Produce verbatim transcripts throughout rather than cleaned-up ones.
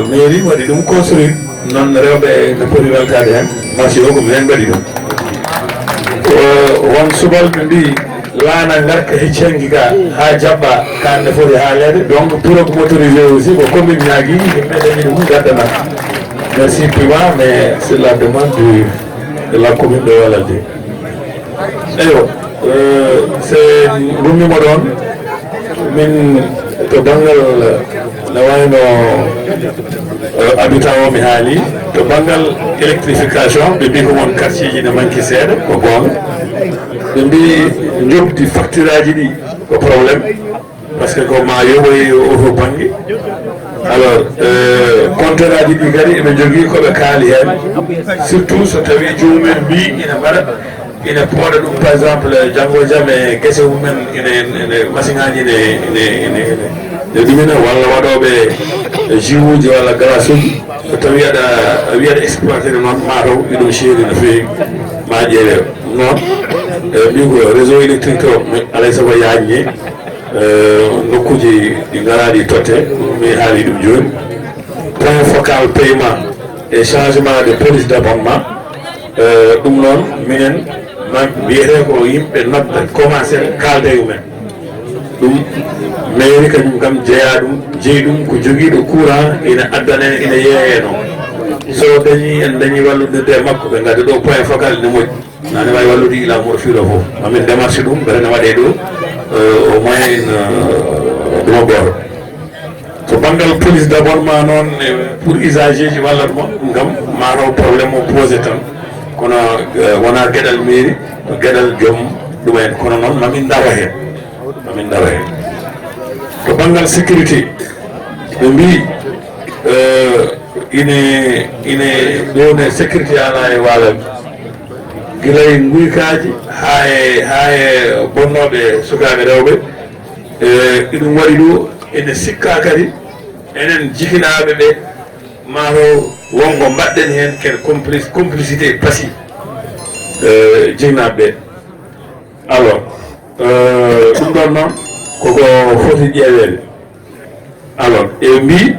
Mairie waɗi ɗum construire, noon rewɓe no poti weltaade heen, marché o ko minen mbaɗi ɗum. Ko won subalɓe mbi laana ngarka heccangi ka haa jaɓɓa ka ne foti haaleede. Donc pour motorisé aussi ko commune ñaagi, yimɓe dañi ɗum gaddana. Merci piment, mais c'est la demande du, de la commune de Walalde. Eywa, eh, se ngummima ɗoon, min to banngal, eh, no wayno, eh, habitant o mi haali, to banngal électrification, ɓe mbi ko won quartier ji ne manki seeɗa, ko goonga. Ɓe mbi njoɓdi facture aji ɗi ko problème. Par ce que ko ma yoɓoye e oto bannge. Alors, eh, compteur aji ɗi kadi eɓe njogii ko ɓe kaali heen, surtout so tawii jomumen mbi ina mbaɗa, ina pooɗa ɗum, par exemple, janngo e jam e gese mumen, ina, ina, machine aji ine, ine, ine, ine, ine ɗumina, walla waɗooɓe jus uji walla glace uji. So tawii aɗa, a wiyata exploité noon, ma taw iɗum seeri no feewi, ma ƴeewe noon. E mbi ko réseau électrique o, alay sago yaajne. Eh, nokkuuji ɗi ngaraaɗi totte, mi haali ɗum jooni. Point focal paiement et changement de police d'abonnement. Eh, ɗum noon, minen, ma mbiyetee ko yimɓe nodda, commencé kaalda e mumen. Ɗum, mairie kañum kam jeyaa ɗum, jeyi ɗum ko jogiiɗo courant ina addana en, ina yeeya en o. So dañi, en dañi wallude e makko, ɓe ngadda ɗo point focal ina moƴƴi. Nane waawi wallude ila mboɗo fiilo fof. Mamin démarche ɗum, mbele ne waɗee ɗo, euh, au moins, euh, ɗum o gooto. To banngal police d'abonnement noon, eh, pour usager ji walla ɗum, ɗum kam, ma taw problème o posé tan. Kono, eh, wonaa geɗal mairie, ko geɗal joom ɗum en. Kono noon, mamin ndawa heen. Mamin ndawa heen. To banngal sécurité, ɓe mbii, eh, ine, ine ɗo ne sécurité alaa e Waalo. Gila e nguykaaji haa e, haa e bonnooɓe sukaaɓe rewɓe. E, iɗum waɗi ɗo, ene sikkaa kadi enen jikinaaɓe ɓe, maa taw won ko mbaɗɗen heen, ken complice, complicité passive, e, jikinaaɓe ɓe. Alors, e, ɗum ɗoon noon, koko foti ƴeeweede. Alors, eɓe mbii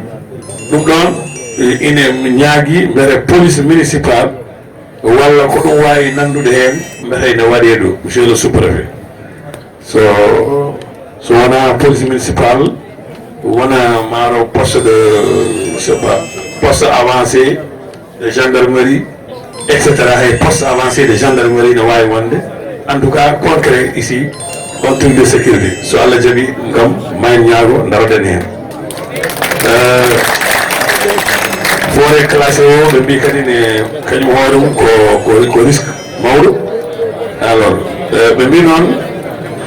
ɗum ɗoon, e, ine ñaagii mbele police municipale walla ko ɗum waawi nanndude heen, mbele ene waɗee ɗo, monsieur le sous-préfet. So, so wonaa police municipale, wona maa taw poste de, je sais pas, poste avancé, de gendarmerie, et cetera. Hay poste avancé de gendarmerie ne waawi wonde. En tout cas, concret ici, un truc de sécurité. So Allah jaɓi, ngam ma en ñaago, ndaroɗen heen. Euh, forêt classée o, ɓe mbii kadi ne, kañum hoore mum ko, ko, ko risque mawɗo. Alors, euh, ɓe mbii noon,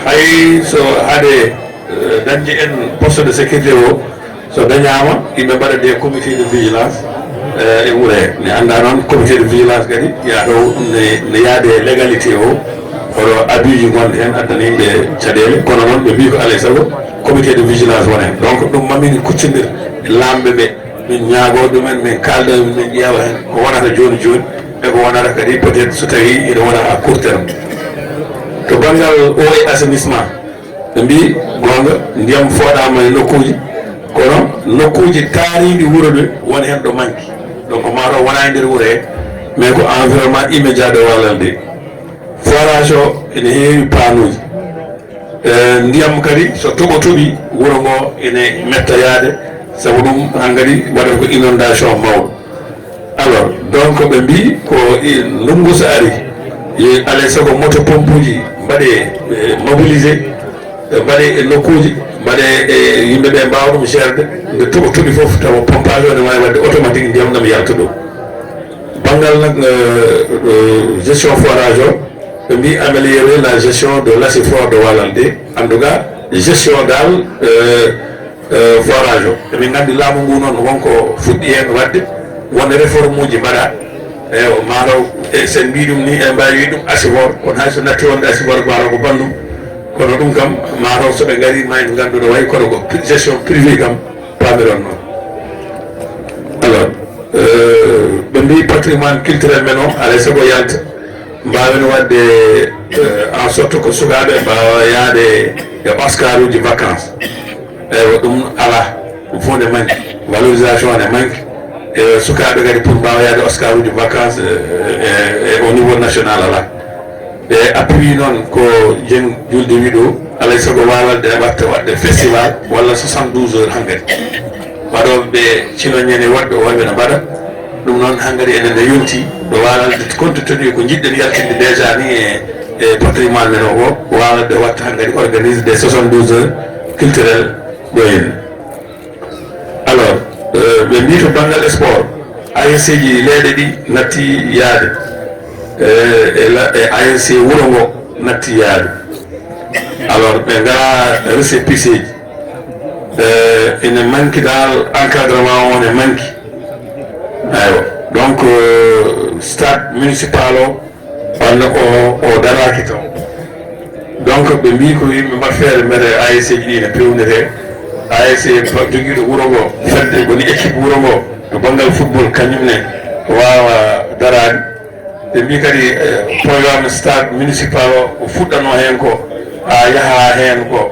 hay so haade, euh, dañde en poste de sécurité o, so dañaama, yimɓe mbaɗa des comités de vigilance, eh, e wuro he. Ne anndaa noon comité de vigilance kadi, yaa ɗo ne, ne yaade légalité o, hoto abus ji ngonɗi heen addana yimɓe caɗeele. Kono noon ɓe mbii ko alay sago comité de vigilance wona heen. Donc ɗum mamin kuccondir e laamɓe ɓe, min ñaagoo ɗumen, min kaalda, min ƴeewa heen ko wonata jooni jooni, e ko wonata kadi peut-être so tawii ene wona à court terme. To banngal eau et assainissement, ɓe mbii, goonga, ndiyam fooɗaama e nokkuuji, kono nokkuuji taariiɗi wuro ɓe woni heen ɗo manki. Donc, maa taw wonaa e nder wuro he, mais ko environnement immédiat de Walalde. Forage o ene heewi paanuuji. E, ndiyam kadi, so toɓo toɓii, wuro ngo ene metta yaade, sabu ɗum hankadi waɗata ko inondation mawɗo. Alors, donc, ɓe mbii ko i-, ndunngu so ari, e, alay sago moto pompuuji mbaɗee, e, mobilisé, e, mbaɗee e nokkuuji, mbaɗee e yimɓe ɓe mbaawa ɗum gérde. Nde toɓo toɓi fof, tawa pompage o ne waawi waɗde automatique, ndiyam ɗam yalta ɗo. Banngal nag, e, e, gestion forage o, ɓe mbii améliorer la gestion de l'Assifor de Walalde. En tout cas, gestion dal, e, e, forage o. Emin nganndi laamu ngu noon wonko fuɗɗi heen waɗde, won réforme uji mbaɗa. Eywa, maa taw, e, sen mbii ɗum ni, en mbaawi wii ɗum Assifor, kono hay so natti wonde Assifor, maa taw ko banndum. Kono ɗum kam, maa taw so ɓe ngarii, ma en nganndu no wayi kono ko pri-, gestion privée kam paamiron noon. Alors, e, ɓe mbii patrimoine culturel men o, alay sago yalta. Mbaawen waɗde, eh, en sorte ko sukaaɓe mbaawa yahde e Oscar uji vacances. Eywa, ɗum alaa. Ɗum fof ne manki. Valorisation ne manki. E, sukaaɓe kadi pour mbaawa yahde Oscar uji vacances, e, e, e au niveau national alaa. Ɓe appui noon ko Dieng Julde wi ɗo, alay sago waalalde waɗta waɗde festival walla soixante-douze heures hankadi. Waɗooɓe ɓe cinoñen e woɗɓe, woɗɓe no mbaɗa. Ɗum noon hankadi enen ne yonti ɗo waalalde, compte tenu ko njiɗɗen yaltinde déjà ni e, e patrimoine men o, o waalalde waɗta hankadi organise des soixante-douze heures culturelles ɗo henne. Alors, euh, ɓe mbii to banngal sport, A S C ji leyɗe ɗi natti yaade, euh, e la-, e A S C wuro ngo natti yaade. Alors, ɓe ngalaa récépissé ji. Euh, ene manki dal encadrement o ne manki. Aywa. Donc, euh, stade municipal o, walla o, o daraaki taw. Donc, ɓe mbii ko yimɓe mbaɗa feere mbele A S C ji ɗi ne peewniree. A S C pa-, jogiiɗo wuro ngo, fedde, woni équipe wuro ngo, to banngal football, kañum ne waawa daraade. Ɓe mbii kadi, eh, programme stade municipal o, ko fuɗɗanoo heen ko, haa yaha heen ko,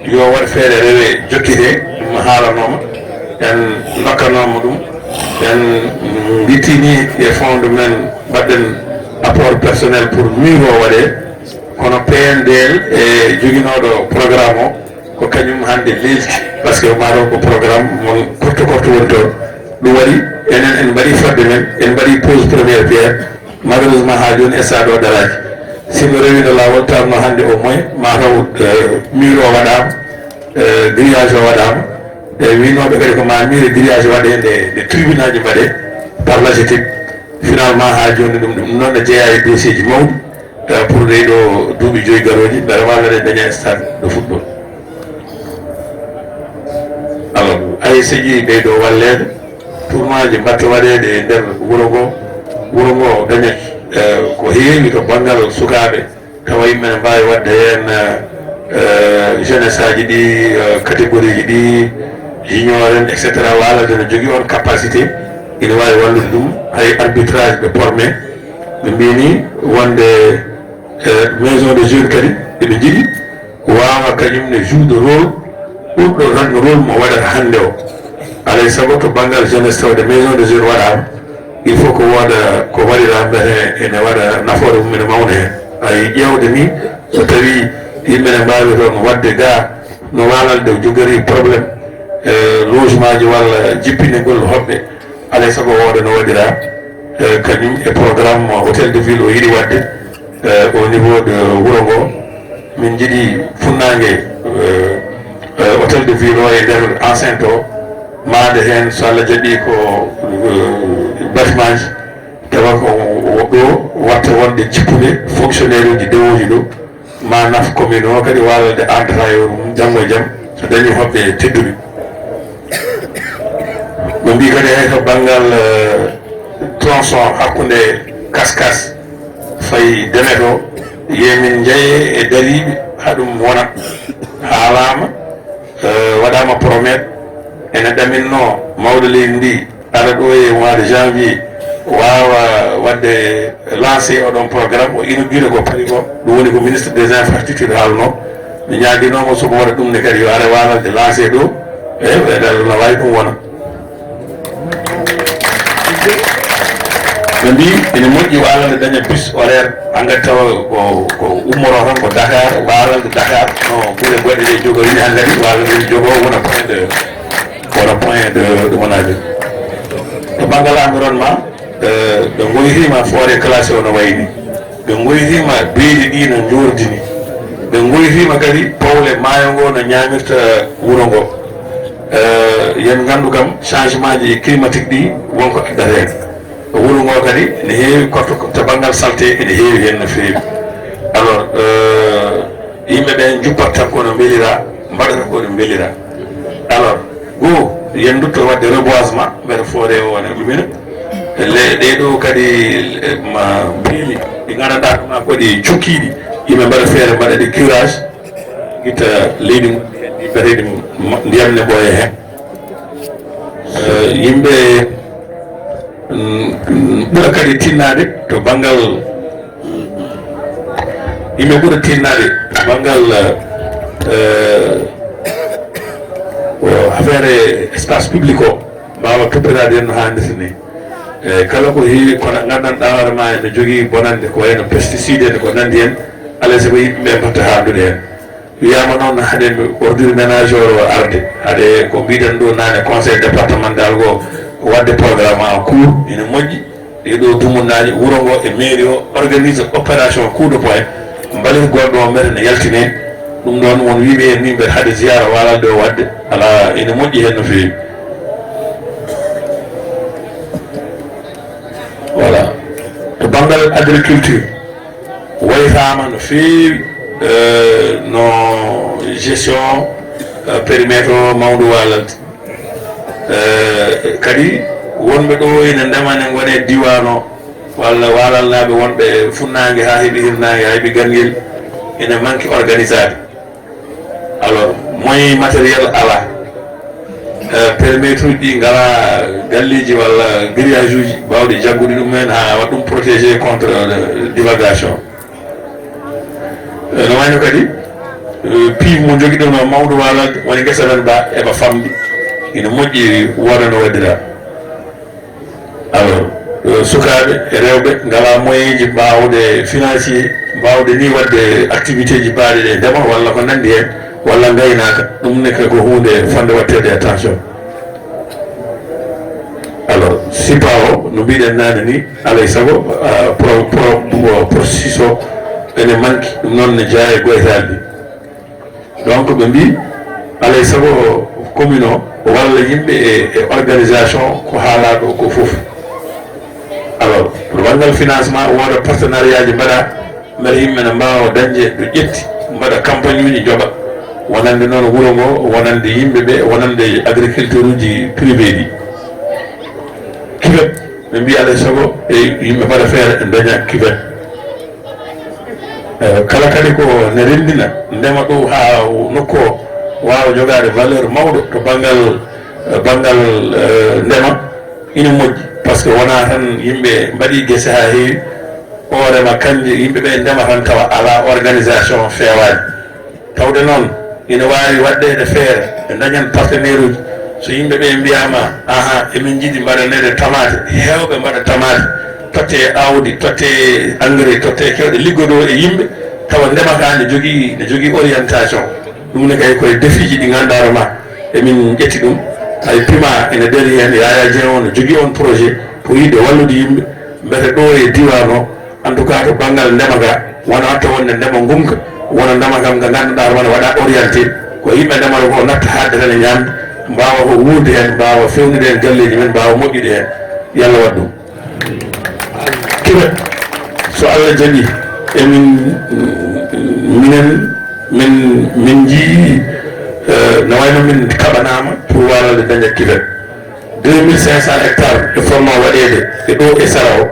yo waɗ feere rewe jokkitee, ɗum haalanooma, en ndokkanooma ɗum, en mbittini e fond men, mbaɗɗen apport personnel pour mur o waɗee, kono P N D L e joginooɗo programme o, ko kañum hannde lelti, parce que maa taw ko programme mon korto korto woni toon. Ɗum waɗi enen en mbaɗi fodde men, en mbaɗi pose première pierre. Malheureusement, haa jooni stade o daraaki. Si no rewino laawol, tawnoo hannde au moins maa taw, euh, mur o waɗaama, euh, grillage o waɗaama. E winooɓe kadi ko maa mur e grillage waɗee nde, nde tribune aji mbaɗee par l'A G E T I P. Finalement, haa jooni ɗum, ɗum noon ne jeyaa e dossier ji mawɗi, eh, pour ɗee ɗoo duuɓi joyi garooji, mbele waalata daña stade de football. Alors, A S C ji ɓeydo walleede, tournoi ji mbaɗta waɗeede e nder wuro ngo, wuro ngo daña, eh, ko heewi to banngal sukaaɓe, tawa yimɓe ne mbaawi waɗde heen, eh, jeunesse aji ɗi, eh, catégorie ji ɗi, junior en, et cetera. Waalata ne jogii on capacité, ina waawi wallude ɗum, hay arbitrage ɓe formé, ɓe mbii ni wonde, eh, maison de jeunes kadi eɓe njiɗi waawa kañum ne jouer rôle ɓurɗo tan rôle mo waɗata hannde o. Alay sago to banngal jeunesse tawde maison de jeunes waɗaama, il faut ko wooda ko waɗiraa mbete ene waɗa nafoore mum ene mawna heen. Ay ƴeewde ni so tawii yimɓe ne mbaawi toon waɗde ga no waalal de jogori problème, eh, logement ji walla jippinegol hoɓɓe. Alay sago wooda no waɗiraa, eh, kañum e programme hôtel de ville o yiɗi waɗde, eh, au niveau de wuro ngo. Min njiɗi funnaange, eh, eh, hôtel de ville o e nder enceinte o, maande heen so Allah jaɓii ko, eh, bâtiment ji, tawa ko ɗo watta wonde jippude fonctionnaire uji dewooji ɗo. Ma naf commune o kadi waalde entretien mum janngo e jam, so dañi hoɓɓe tedduɓe. Ɓe mbii kadi hay to banngal, eh, tronçon hakkunde Kaskas fayi Demet o, yemin njaye e dariiɓe haa ɗum wona. Haalaama, eh, waɗaama promet, ene ɗaminno mawɗo leydi ndi, ara ɗo e mois de janvier, waawa waɗde lancé oɗon programme, o inauguré ko Paris ko, ɗum woni ko ministre des infrastructures haalno. Mi ñaaginoomo somo waɗa ɗum ne kadi, yo ara waalde lancé ɗo, e, e, no waawi ɗum wona. Ɓe mbii ene moƴƴi waalde daña bus horaire, hankadi tawa ko, ko ummoroo tan ko Dakar, waalde Dakar, no gure goɗɗe ɗe jogori, hankadi waalde jogo wona point de, wona point de, de monage. To banngal environnement, eh, ɓe ngoytiima forêt classée o no wayi ni. Ɓe ngoytiima beeli ɗi no njoordi ni. Ɓe ngoytiima kadi powle maayo ngo no ñaamirta wuro ngo. Eh, yen nganndu kam changement ji climatique ɗi wonko addata heen. Wuro ngo kadi ne heewi korto to banngal salte, ene heewi heen no feewi. Alors, eh, yimɓe ɓe njuppat tan ko no mbelira, mbaɗata ko no mbelira. Alors, goo, yen ndutto waɗde reboisement, mbele forêt o ne lumina. Le-, ɗee ɗoo kadi, eh, ma beeli, ɗi nganndanɗaa ko ma ko ɗi cukkiiɗi, yimɓe mbaɗa feere, mbaɗa ɗi curage, itta leydi mum, mbaɗa ɗi ma-, ndiyam ne ɓooya heen. Eh, yimɓe, mm, mm, ɓura kadi tinnaade to banngal, yimɓe ɓura tinnaade to banngal, eh, o affaire espace public o. mbaawa toppitaade en no haanirta ni. E kala ko heewi, kono nganndanɗaa hoore maa ene jogii bonannde, ko wayno pesticide en, ko nanndi heen, alaa e sago yimɓe ɓe mbaɗta haaldude heen. Wiyaama noon, haɗe ordure ménageur o arde, haɗe ko mbiɗen ɗo naane, conseil départemental o waɗde programme en cours, ene moƴƴi. Ɗee ɗoo dumunnaji, wuro ngo e mairie o organise opération coup de poing, mbalir goɗɗo o, mbete ne yaltine. Ɗum ɗoon, won wiiɓe heen ni, mbete haɗe ziyara Walalde o waɗde, alaa, ene moƴƴi heen no feewi. Voilà. To banngal agriculture, wayfaama no feewi, eh, no gestion, eh, périmètre o mawndu Walalde. Eh, kadi wonɓe ɗo ene ndema, ne ngone diiwaan o, walla Walalnaaɓe wonɓe funnaange haa heɓi hirnaange, haa heɓi ganngel, ene manque organisaade. Alors, moyen matériel alaa. Eh, perimetre uji ɗi ngalaa galleeji walla grillage uji baawɗi jaggude ɗum en haa waɗa ɗum protégé contre, eh, divagation. Eh, no wayno kadi, eh, piiw mo jogiɗon o mawndu Walalde, woni ngesa men ba eɓa famɗi. Ina moƴƴi wooda no waɗiraa. Alors, eh, sukaaɓe e rewɓe ngalaa moyen ji mbaawde financier, mbaawde ni waɗde activité ji baaɗi ɗe ndema walla ko nanndi heen, walla ngaynaaka. Ɗum ne ko huunde fotnde waɗteede attention. Alors, sipa o, no mbiɗen naane ni, alay sago, ah, pro-, pro-, mo-, processus o ene manque, ɗum noon ne jeyaa e goytaali ɗi. Donc, ɓe mbii, alay sago commune o walla yimɓe e, e organisation ko haalaa ɗo ko fof. Alors, to banngal financement, wooda partenariat ji mbaɗaa, mbele yimɓe ne mbaawa dañde ɗo ƴetti, mbaɗa campagne uji, njoɓa, wonande noon wuro ngo, wonande yimɓe ɓe, wonande agriculteur uji privé ɗi. Kiwet, ɓe mbii alay sago e yimɓe mbaɗa feere ɓe ndaña kiwet. Eh, kala kadi ko ne renndina ndema ɗo haa nokku o waawa jogaade valeur mawɗo to banngal, eh, banngal, eh, ndema, ina moƴƴi. Par ce que wonaa tan yimɓe mbaɗii gese haa heewi, hoorema kannje yimɓe ɓe ndema tan tawa alaa organisation feewaani. Tawde noon, ina waawi waɗdeede feere, ɓe ndañan partenaire uji. So yimɓe ɓe mbiyaama, "Aha, emin njiɗi mbaɗaneede tamaate," heewɓe mbaɗa tamaate, tottee aawdi, tottee engrais, tottee keewɗe, liggodoo e yimɓe, tawa ndema kaa ne jogii, ne jogii orientation. Ɗum ne kay ko e défi ji ɗi ngannduɗaa hoore maa, emin ƴetti ɗum. Hay pima ene darii heen, Yaya Dieng o ne jogii oon projet pour yiɗde wallude yimɓe, mbete ɗo e diiwaan o, en tout cas, to banngal ndema ga, wona watta wonde ndema ngunka, wona ndema kam nga ngannduɗaa hoore maa ne waɗa orienté, ko yimɓe ndemata ko natta haaɗde tan e ñaamde, mbaawa ko wuurde heen, mbaawa feewnude heen galleeji men, mbaawa moƴƴude heen. Yo Allah waɗ ɗum. Kiwet, so Allah jaɓii, emin, minen, min, min njii, eh, no wayno min kaɓanaama pour Walalde daña kiwet. Deux mille cinq cents hectares e fotnoo waɗeede e ɗo e sara o.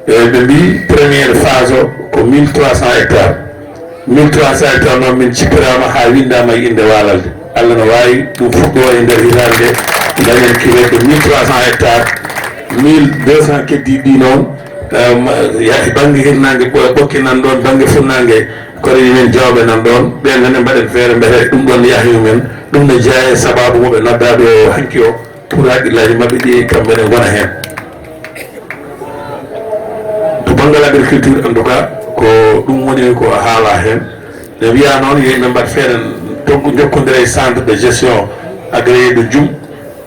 E, ɓe mbii première phase o ko mille trois cents hectares. Mille trois cents hectares noon, min cippiraama haa winndaama e innde Walalde. Allah no waawi ɗum fuɗɗoo e nder hitaande nde, dañen kiwet de mille trois cents hectares. Mille deux cents keddiiɗi ɗi noon, em, yahi bannge hirnaange, ɓo-, ɓokki nan ɗoon, bannge funnaange, koreeji men Jawɓe nan ɗoon. Ɓeen nane mbaɗen feere mbete ɗum ɗoon yaha e mum en. Ɗum ne jeyaa e sabaabu mo ɓe noddaa ɗo hanki o, pour hakkillaaji maɓɓe ɗi kamɓe ne ngona heen. To banngal agriculture, en tout cas, ko ɗum woni ko haalaa heen. Ne wiyaa noon, yo yimɓe mbaɗ feere, toggo, njokkondira e centre de gestion agréé de Djoum.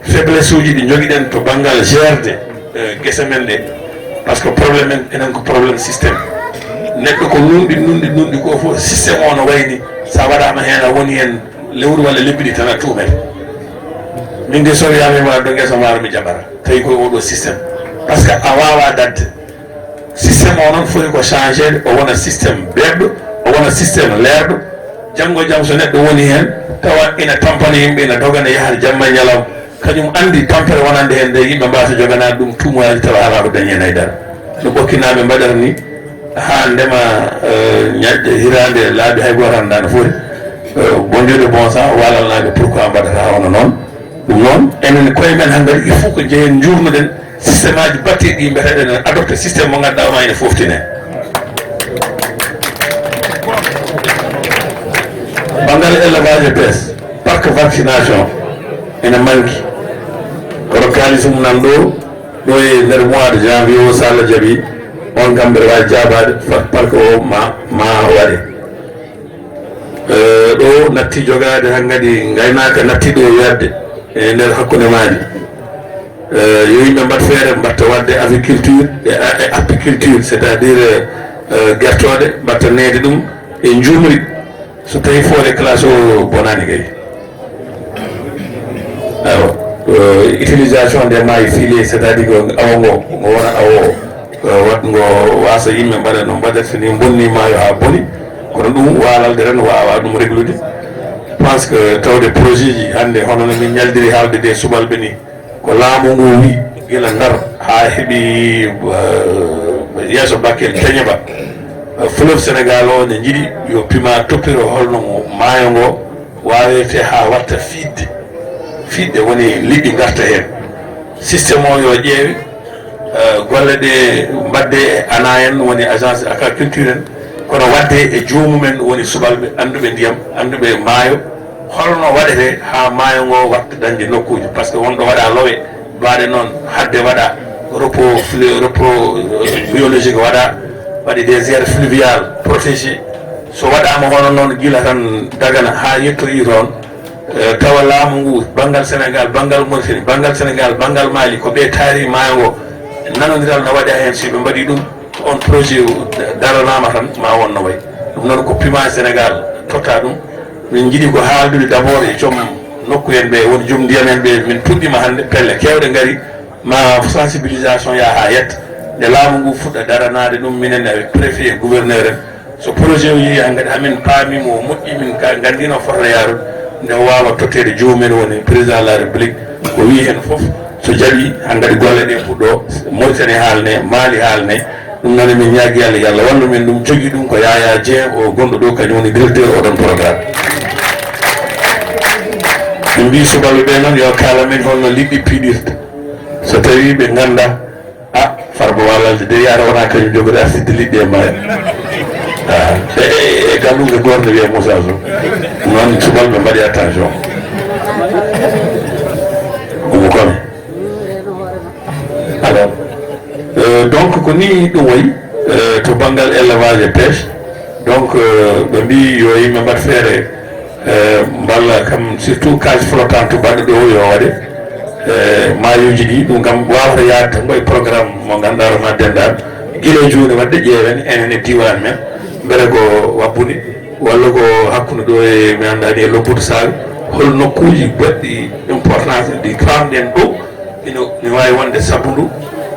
Faiblesse uji ɗi njogiɗen to banngal gérde, eh, gese men ɗe. Par ce que problème en, enen ko problème système. Neɗɗo ko nunɗi, nunɗi, nunɗi ko fof, système o no wayni. So a waɗaama heen, a woni heen lewru walla lebbi ɗi tan a tuumete. Min de so wiyaama mi waɗa ɗo ngesa maaro mi jaɓata. Tawi koye oɗo système. Par ce que a waawaa dañde. Système o noon foti ko changé, o wona système beeɓɗo, o wona système leerɗo. Janngo e jam so neɗɗo woni heen, tawa ina tampana yimɓe, ina dogana, yaha jamma e ñalawma. Kañum anndi tampere wonande heen nde, yimɓe mbaasa joganaade ɗum tuumaaji tawa alaa ko dañi heen hay dara. No Ɓokkinaaɓe mbaɗata ni, haa ndema, eh, ñaƴƴe hiraande laabi hay gooto anndaa no foti. Eh, bon Dieu de bon sens, Walalnaaɓe, pourquoi mbaɗata hono noon? Ɗum noon, enen koye men hankkadi, il faut que njehen njuurnoɗen système aji batteɗi ɗi, mbiyata eɗen adopté système mo ngannduɗaa ma ene foftine. Banngal élevage e pêche, parc vaccination ene manque. Kono Xaalis mum nan ɗo, ɗo e nder mois de janvier o, so Allah jaɓi, on kam mbeɗa waawi jaabaade, par, par que o ma, ma waɗe. Eh, ɗo natti jogaade hankadi ngaynaaka natti ɗo yadde e nder hakkunde maaji. Eh, yo yimɓe mbaɗ feere mbaɗta waɗde agriculture e, e apiculture, c'est-à-dire, eh, gertooɗe, mbaɗta neede ɗum e njuumri. So tawi foore classe o bonani kay. Awa, eh, utilisation des mailles filées, c'est-à-dire ko awo ngo, ngo wona awo, eh, wat ngo wasa yimɓe mbaɗa no mbaɗata ni bonni maayo ha boni. Kono ɗum waalalde tan waawa ɗum réglude. Parce que tawde projet ji hannde hono no min ñaldiri haalde de subalɓe ni, ko laamu ngu wi gila Ndar ha heɓi, eh, yeeso Bakel Teñeba. Eh, fleuve Sénégal o ne jiɗi yo pima toppiro holno mo maayo ngo waawirte haa watta fiɗde. Fiɗde woni liɗɗi ngarta heen. Système o yo ƴeewe, eh, golle ɗe mbaɗde e ana en woni agence aquaculture en, kono waɗde e joomum en woni subalɓe annduɓe ndiyam, annduɓe maayo, holno waɗete haa maayo ngo watta dañde nokkuuji, par ce que wonɗo waɗa lowe, mbaɗe noon hadde waɗa repos, repos, eh, biologique waɗa, waɗi des aires fluviales protégées. So waɗaama hono noon gila tan Dagana haa yettoyi toon, eh, tawa laamu ngu, banngal Sénégal, banngal Mauritanie, banngal Sénégal, banngal Mali, ko ɓe taari maayo ngo. Nanondiral no waɗa heen, si ɓe mbaɗi ɗum, on projet daranaama tan, ma won no wayi. Ɗum noon ko piment Sénégal totta ɗum. Min njiɗi ko haaldude d'abord e joom nokku en ɓe, woni joom ndiyam en ɓe, min puɗɗiima hannde, pelle keewɗe ngari, ma sensibilisation yaha haa yetta. Nde laamu ngu fuɗɗa daranaade ɗum, minen e préfet e gouverneur en, so projet o yehi hankadi, hamin paami mo moƴƴi, min ka nganndi no fotata yaarude, nde o waawa totteede joomum en woni président de la République, ko wii heen fof, so jaɓi hankadi golle ɗe puɗɗo, Mauritanie haalne, Mali haalne, ɗum noon emin ñaagi Allah, yo Allah wallu min ɗum, jogii ɗum ko Yaya Dieng o gonɗo ɗo, kañum woni directeur oɗon programme. Min mbii subalɓe ɓe noon yo kaala min holno liɗɗi piɗirta, so tawii ɓe ngannda. Ah, Farba Walalde de, yaara wona kañum jogori artirde liɗɗi e maayo. Ah, e, e, e Gallunga goto ne wiyee Moussa Sow. Noon subalɓe mbaɗi attention. Omo kono. Alors, euh, donc ko ni ɗum wayi, euh, to banngal élevage et pêche. Donc, euh, ɓe mbii yo yimɓe mbaɗ feere, eh, mballa kam, surtout cage flottante baɗɗo ɗo yo waɗe, eh, maayuuji ɗi, ɗum kam waawata yaade tan ko e programme mo ngannduɗaa ma denndaangal. Gila e jooni waɗde ƴeewen enen e diiwaan men, mbele ko Wabbude walla ko hakkunde ɗo e, mi anndaa ni, e Lobbudu Saawe, hol nokkuuji baɗɗi importance ɗi paamɗen ɗo ina, ina waawi wonde sabu ndu,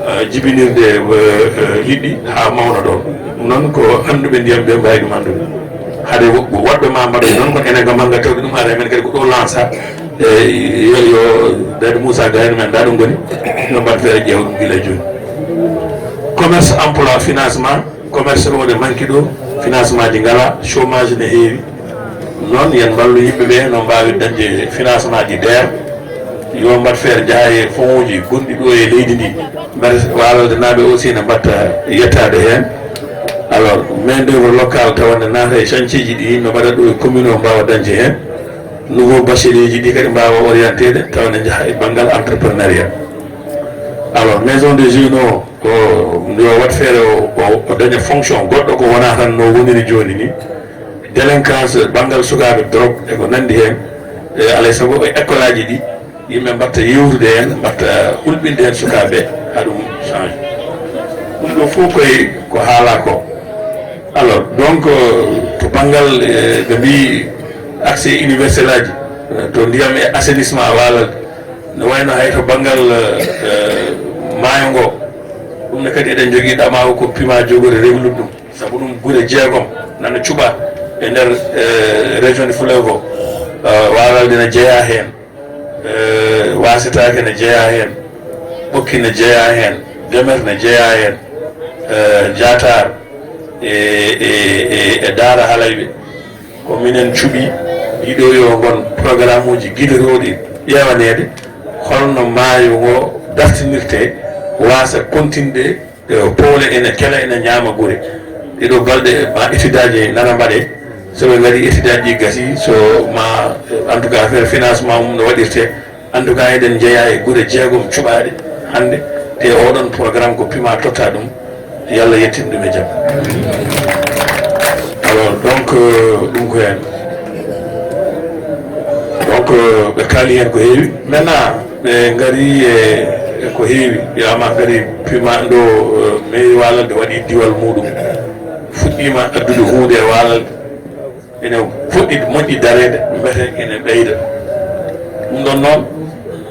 eh, jibinirde, eh, eh, liɗɗi haa mawna ɗoon. Ɗum noon ko annduɓe ndiyam ɓe mbaawi ɗum anndude. Hade wo-, woɗɓe ma mbaɗa noon, kono enen ko mannga tawde ɗum ara e men kadi ko ɗo lansa. E yo, yo Dady Moussa Gayno men ndaa ɗo ngoni, yo mbaɗ feere ƴeewa ɗum gila e jooni. Commerce, emploi, financement, commerce o ne manque ɗo, financement ji ngala, chômage ne heewi. Noon, yen mballu yimɓe ɓe no mbaawi dañde financement ji D E R, yo mbaɗ feere njaha e fonds uji gonɗi ɗo e leydi ndi. Mbaɗa Walaldenaaɓe aussi ne mbaɗta yettaade heen. Alors, main d'œuvre locale tawa ne naata e chantier ji ɗi no mbaɗa ɗo e commune o mbaawa dañde heen. Nouveau bachelier ji ɗi kadi mbaawa orienteede tawa ne njaha e banngal entrepreneuriat. Alors, maison des jeunes o, o, yo waɗ feere o, o, o daña fonction goɗɗo ko wona tan no woniri jooni ni. Délinquance, banngal sukaaɓe, drogue e ko nanndi heen, e alay sago e école aji ɗi, yimɓe mbaɗta yewtude heen, mbaɗta hulɓinde heen sukaaɓe, haa ɗum change. Ɗum ɗo fof koye ko haalaa ko. Alors, donc, euh, to banngal, euh, ɓe mbii accès universel aji, euh, to ndiyam e assainissement Walalde, no wayno hay to banngal, euh, maayo ngo, ɗum ne kadi eɗen njogii ɗamaawu ko pima jogori réglude ɗum. Sabu ɗum gure jeegom nana cuɓa e nder, eh, région de fleuve o. Eh, Walalde ne jeyaa heen, eh, Wasitake ne jeyaa heen, Ɓokki ne jeyaa heen, Demer ne jeyaa heen, eh, Diatar e, e, e, e Daara Halayɓe. Ko minen cuɓi ɗiɗo yo ngon programme uji giɗorooɗi ƴeewaneede, holno maayo ngo dartinirtee, waasa kontinde. Eh, powle ene kela, ene ñaama gure. Ɗiɗo balɗe ma étude aji nana mbaɗe. So ɓe ngaɗi étude aji ɗi gasi, so ma, en tout cas, affaire financement mum no waɗirte, En tout cas, eɗen njeyaa e gure jeegom cuɓaaɗe hannde, te oɗon programme ko pima totta ɗum, yo Allah yettin ɗum e jam. Alors, donc, euh, ɗum ko heen. Donc, euh, ɓe kaali heen ko heewi. Maintenant, ɓe ngari e, e ko heewi. Wiyama ngari pima ɗo, euh, mairie Walalde waɗi diwal muɗum. Fuɗɗima addude huunde e Walalde. Ene fuɗɗi moƴƴi dareede, mbete ene ɓeyda. Ɗum ɗon noon,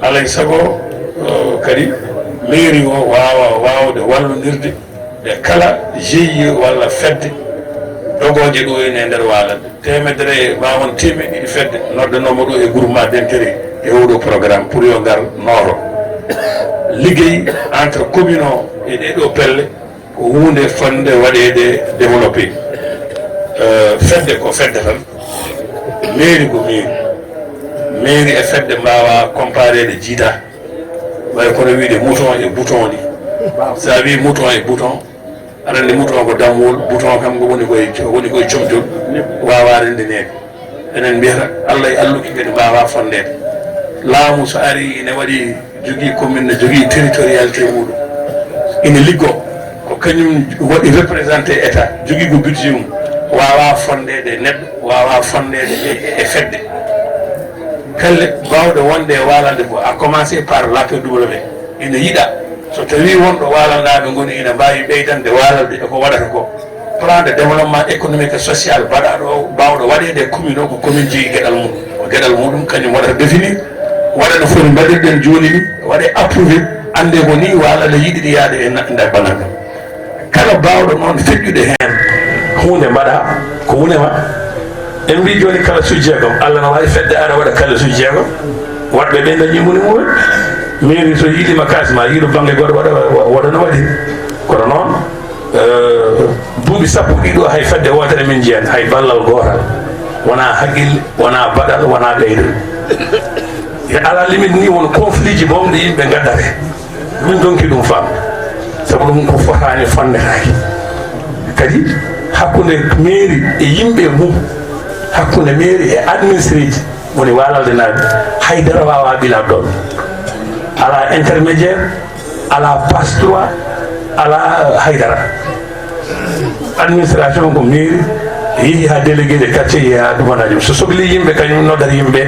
alay sago, o, kadi mairie o waawa waawde wallondirde e kala G I E walla fedde dogooje ɗo ene e nder Walalde. Teemedere e ma won teemeɗɗe ɗiɗi fedde noddanooma ɗo e groupement d'intérêt e oɗo programme pour yo ngar nooto. Liggey entre commune o e ɗeɗo pelle ko huunde fotnde waɗeede développé. Euh, fedde ko fedde tan, mairie ko mairie. Mairie e fedde mbaawa compareede, jiida. Way kono wiyde mouton e bouton ni. So a wii mouton e bouton, aɗa anndi mouton ko dammuwol, bouton kam ko woni koye, woni koye comcol, waawaa renndineede. Enen mbiyata Allah e alluki kadi mbaawa fotndeede. Laamu so arii ene waɗi, jogii commune, ne jogii territorialité muɗum. Ene liggo, ko kañum waɗi représenté État, jogii ko budget mum, waawaa fotndeede e neɗɗo, waawaa fotndeede e, e, e fedde. Pelle baawɗe wonde e Walalde ko, à commencer par l'A P W, ene yiɗa so tawii won ɗo Walalnaaɓe ngoni, ene mbaawi ɓeydande Walalde e ko waɗata ko. Plan de développement économique et social baɗaaɗo o, baawɗo waɗeede e commune o, ko commune jeyi geɗal mum. Ko geɗal muɗum, kañum waɗata définir, waɗa no foti mbaɗirɗen jooni ni, waɗe approuvé, annde ko ni Walalde yiɗiri yaade e na-, nder banngal ngal. Kala baawɗo noon feƴƴude heen huunde mbaɗa, ko wune ma. En mbii jooni kala suuji jeegom, Allah no waawi fedde aɗa waɗa kala suuji jeegom, waɗɓe ɓe dañi moni mumen. Mairie so yiɗima kalis ma, yiɗo bannge goɗɗo waɗa, wa-, waɗa no waɗi. Kono noon, eh, duuɓi sappo ɗiɗo hay fedde wootere min njiyan, hay ballal gootal. Wonaa haqqille, wonaa baɗal, wonaa ɓeydal. E à la limite ni won conflit ji mawɗi yimɓe ngaddata. Min donki ɗum faam. Sabu ɗum ko fotaani fonnetaake. Kadi hakkunde mairie e yimɓe mum, hakkunde mairie e administré ji woni Walalde naaɓe, haydara waawaa ɓilaade ɗoon. Alaa intermédiaire, alaa passe trois, alaa haydara. Administration ko mairie, yehi haa délégué de quartier, yehi haa ɗumanaaji. So sohli yimɓe, kañum noddata yimɓe,